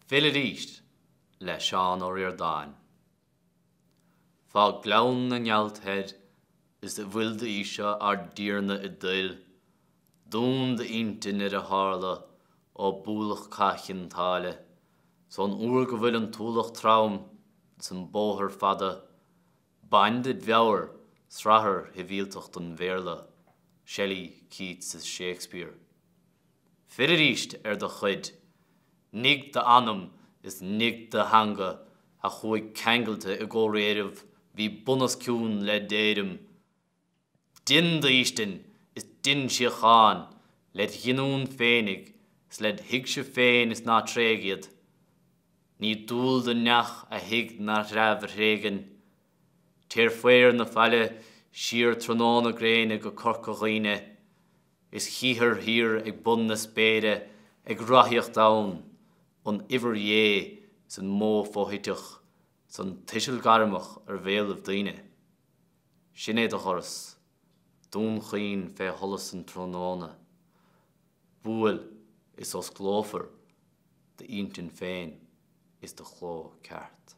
Fill arís le Seán Ó Ríordáin. Fá Ghleann na nGealt thoir is i bhfuil d'Íosa ár dTiarna i dtoil, dún d'intinn ar a tharla ó bualadh Cath Chionn tSáile, 's ón uair go bhfuil an t-ualach trom is an bóthar fada, bain ded mheabhair srathar shibhialtacht an Bhéarla, Shelley, Keats is Shakespeare. Fill arís ar do chuid. Nigh d'anam is nigh do theanga a chuaigh ceangailte i gcomhréiribh bhí bunoscionn le d'éirim. Dein d'fhaoistin is dein síocháin led ghinniúin féinig 's led thuigse féin is ná tréig iad. Ní dual do neach a thigh ná a threabh a thréigean. Téir faobhar na faille siar tráthnóna gréine go Corca Dhuibhne. Is chíthear thiar ag bun na spéire ag rothaíocht ann an uimhir Dhé 's an modh foshuiteach 's an tuiseal gairmeach ar bhéalaibh daoine. Sin é do dhoras, Dún Chaoin fé sholas an tráthnóna. Buail is osclófar d'intinn féin is do chló ceart.